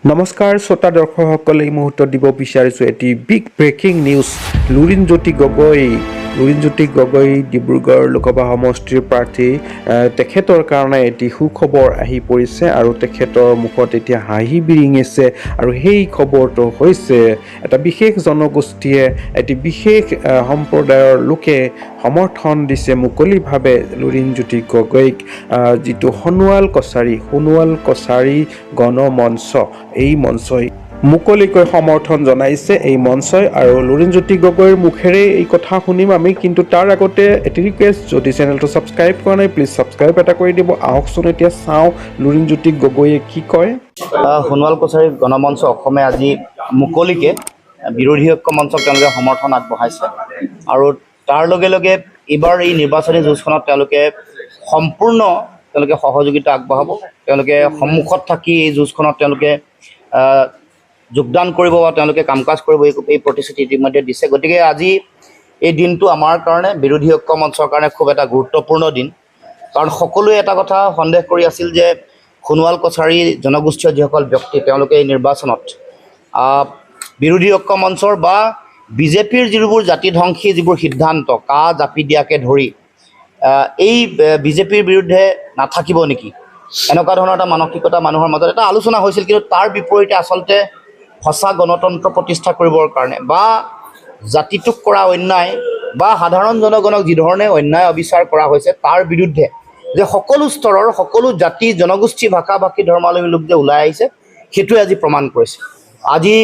নমস্কাৰ শ্ৰোতা দৰ্শকসকল, এই মুহূৰ্তত দিব বিচাৰিছোঁ এটি big breaking news. Lurinjyoti Gogoi, Lurinjyoti Gogoi Dibrugarh Lok Sabha সমষ্টিৰ প্ৰাৰ্থী, তেখেতৰ কাৰণে এটি সুখবৰ আহি পৰিছে আৰু তেখেতৰ মুখত এতিয়া হাঁহি বিৰিঙিছে। আৰু সেই খবৰটো হৈছে এটা বিশেষ জনগোষ্ঠীয়ে, এটি বিশেষ সম্প্ৰদায়ৰ লোকে সমৰ্থন দিছে মুকলিভাৱে লুৰিণজ্যোতি গগৈক। যিটো সোণোৱাল কছাৰী, সোণোৱাল কছাৰী গণ মঞ্চ, এই মঞ্চই মুকলিকৈ সমৰ্থন জনাইছে এই মঞ্চই। আৰু লুৰিণজ্যোতি গগৈৰ মুখেৰে এই কথা শুনিম আমি। কিন্তু তাৰ আগতে এটি ৰিকুৱেষ্ট, যদি চেনেলটো ছাবস্ক্ৰাইব কৰা নাই, প্লিজ ছাবস্ক্ৰাইব এটা কৰি দিব। আহকচোন, এতিয়া চাওঁ লুৰিণজ্যোতি গগৈয়ে কি কয়। সোণোৱাল কছাৰী গণমঞ্চ অসমে আজি মুকলিকে বিৰোধী ঐক্য মঞ্চক তেওঁলোকে সমৰ্থন আগবঢ়াইছে আৰু তাৰ লগে লগে এইবাৰ এই নিৰ্বাচনী যুঁজখনত তেওঁলোকে সম্পূৰ্ণ তেওঁলোকে সহযোগিতা আগবঢ়াব। তেওঁলোকে সন্মুখত থাকি এই যুঁজখনত তেওঁলোকে যোগদান কৰিব বা তেওঁলোকে কাম কাজ কৰিব, এই প্ৰতিশ্ৰুতি ইতিমধ্যে দিছে। গতিকে আজি এই দিনটো আমাৰ কাৰণে, বিৰোধী ঐক্য মঞ্চৰ কাৰণে খুব এটা গুৰুত্বপূৰ্ণ দিন। কাৰণ সকলোৱে এটা কথা সন্দেহ কৰি আছিল যে সোণোৱাল কছাৰী জনগোষ্ঠীয় যিসকল ব্যক্তি, তেওঁলোকে এই নিৰ্বাচনত বিৰোধী ঐক্য মঞ্চৰ বা বিজেপিৰ যিবোৰ জাতিধ্বংসী যিবোৰ সিদ্ধান্ত, কা জাপি দিয়াকে ধৰি এই বিজেপিৰ বিৰুদ্ধে নাথাকিব নেকি, এনেকুৱা ধৰণৰ এটা মানসিকতা মানুহৰ মাজত এটা আলোচনা হৈছিল। কিন্তু তাৰ বিপৰীতে আচলতে সঁচা গণতন্ত্ৰ প্ৰতিষ্ঠা কৰিবৰ কাৰণে বা জাতিটোক কৰা অন্যায় বা সাধাৰণ জনগণক যিধৰণে অন্যায় অবিচাৰ কৰা হৈছে, তাৰ বিৰুদ্ধে যে সকলো স্তৰৰ, সকলো জাতি জনগোষ্ঠী, ভাষা ভাষী, ধৰ্মাৱলম্বী লোক যে ওলাই আহিছে, সেইটোৱে আজি প্ৰমাণ কৰিছে। আজি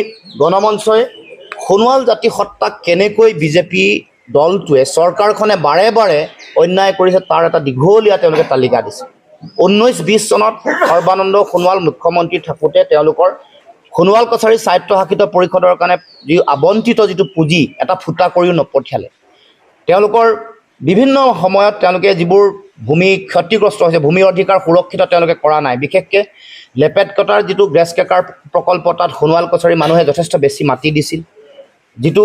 গণমঞ্চই সোণোৱাল জাতি সত্তাক কেনেকৈ বিজেপি দলটোৱে, চৰকাৰখনে বাৰে বাৰে অন্যায় কৰিছে, তাৰ এটা দীঘলীয়া তেওঁলোকে তালিকা দিছে। 19-20 চনত সৰ্বানন্দ সোণোৱাল মুখ্যমন্ত্ৰী থাকোঁতে তেওঁলোকৰ সোণোৱাল কছাৰী স্বায়ত্তশাসিত পৰিষদৰ কাৰণে যি আবণ্টিত যিটো পুঁজি, এটা ফুটা কৰিও নপঠিয়ালে। তেওঁলোকৰ বিভিন্ন সময়ত তেওঁলোকে যিবোৰ ভূমি ক্ষতিগ্ৰস্ত হৈছে, ভূমি অধিকাৰ সুৰক্ষিত তেওঁলোকে কৰা নাই। বিশেষকৈ লেপেটকটাৰ যিটো গেছ ক্ৰেকাৰ প্ৰকল্প, তাত সোণোৱাল কছাৰী মানুহে যথেষ্ট বেছি মাটি দিছিল। যিটো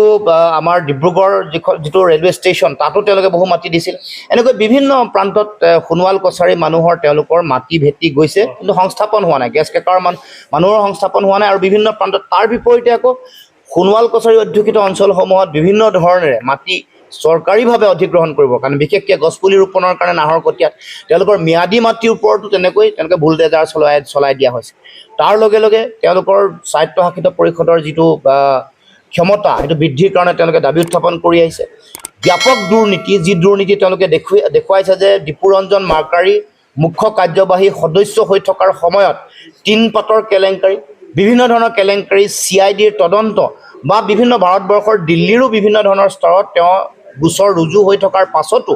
আমাৰ ডিব্ৰুগড় যিখন যিটো ৰেলৱে ষ্টেচন, তাতো তেওঁলোকে বহু মাটি দিছিল। এনেকৈ বিভিন্ন প্ৰান্তত সোণোৱাল কছাৰী মানুহৰ তেওঁলোকৰ মাটি ভেটি গৈছে, কিন্তু সংস্থাপন হোৱা নাই। গেছ ক্ৰেকাৰ মানুহৰ সংস্থাপন হোৱা নাই আৰু বিভিন্ন প্ৰান্তত। তাৰ বিপৰীতে আকৌ সোণোৱাল কছাৰী অধ্যুষিত অঞ্চলসমূহত বিভিন্ন ধৰণেৰে মাটি চৰকাৰীভাৱে অধিগ্ৰহণ কৰিবৰ কাৰণে, বিশেষকৈ গছপুলি ৰোপণৰ কাৰণে নাহৰকটীয়াত তেওঁলোকৰ ম্যাদী মাটিৰ ওপৰতো তেনেকৈ তেওঁলোকে বুলডেজাৰ চলাই চলাই দিয়া হৈছে। তাৰ লগে লগে তেওঁলোকৰ স্বায়ত্তশাসিত পৰিষদৰ যিটো ক্ষমতা, সেইটো বৃদ্ধিৰ কাৰণে তেওঁলোকে দাবী উত্থাপন কৰি আহিছে। ব্যাপক দুৰ্নীতি, যি দুৰ্নীতি তেওঁলোকে দেখুৱাইছে যে দীপুৰঞ্জন মাৰ্কাৰী মুখ্য কাৰ্যবাহী সদস্য হৈ থকাৰ সময়ত টিনপাতৰ কেলেংকাৰী, বিভিন্ন ধৰণৰ কেলেংকাৰী, চিআইডিৰ তদন্ত বা বিভিন্ন ভাৰতবৰ্ষৰ দিল্লীৰো বিভিন্ন ধৰণৰ স্তৰত তেওঁ গোচৰ ৰুজু হৈ থকাৰ পাছতো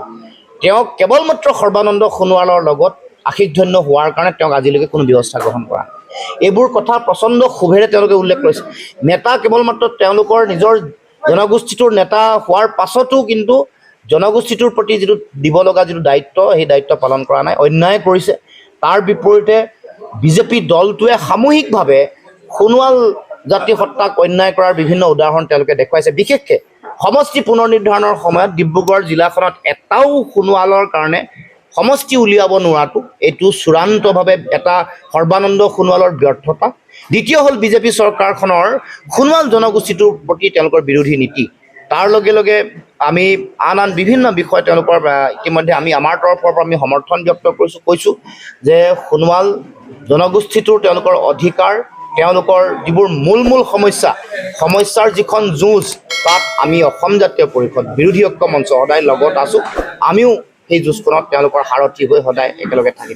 তেওঁ কেৱল মাত্ৰ সৰ্বানন্দ সোণোৱালৰ লগত আশীষধন্য হোৱাৰ কাৰণে তেওঁক আজিলৈকে কোনো ব্যৱস্থা গ্ৰহণ কৰা নাই। এইবোৰ কথা প্ৰচণ্ড ক্ষোভেৰে তেওঁলোকে উল্লেখ কৰিছে। নেতা কেৱল মাত্ৰ তেওঁলোকৰ নিজৰ জনগোষ্ঠীটোৰ নেতা হোৱাৰ পাছতো কিন্তু জনগোষ্ঠীটোৰ প্ৰতি যিটো দিব লগা যিটো দায়িত্ব, সেই দায়িত্ব পালন কৰা নাই, অন্যায় কৰিছে। তাৰ বিপৰীতে বিজেপি দলটোৱে সামূহিকভাৱে সোণোৱাল জাতি সত্তাক অন্যায় কৰাৰ বিভিন্ন উদাহৰণ তেওঁলোকে দেখুৱাইছে। বিশেষকৈ সমষ্টি পুনৰ নিৰ্ধাৰণৰ সময়ত ডিব্ৰুগড় জিলাখনত এটাও সোণোৱালৰ কাৰণে সমষ্টি উলিয়াব নোৱাৰাটো, এইটো চূড়ান্তভাৱে এটা সৰ্বানন্দ সোণোৱালৰ ব্যৰ্থতা। দ্বিতীয় হ'ল বিজেপি চৰকাৰখনৰ সোণোৱাল জনগোষ্ঠীটোৰ প্ৰতি তেওঁলোকৰ বিৰোধী নীতি। তাৰ লগে লগে আমি আন আন বিভিন্ন বিষয় তেওঁলোকৰ ইতিমধ্যে আমি আমাৰ তৰফৰ পৰা আমি সমৰ্থন ব্যক্ত কৰিছোঁ। কৈছোঁ যে সোণোৱাল জনগোষ্ঠীটোৰ তেওঁলোকৰ অধিকাৰ, তেওঁলোকৰ যিবোৰ মূল মূল সমস্যা, সমস্যাৰ যিখন যুঁজ, তাত আমি অসম জাতীয় পৰিষদ, বিৰোধী ঐক্য মঞ্চ সদায় লগত আছোঁ। আমিও সেই যুঁজখনত তেওঁলোকৰ সাৰথি হৈ সদায় একেলগে থাকিম।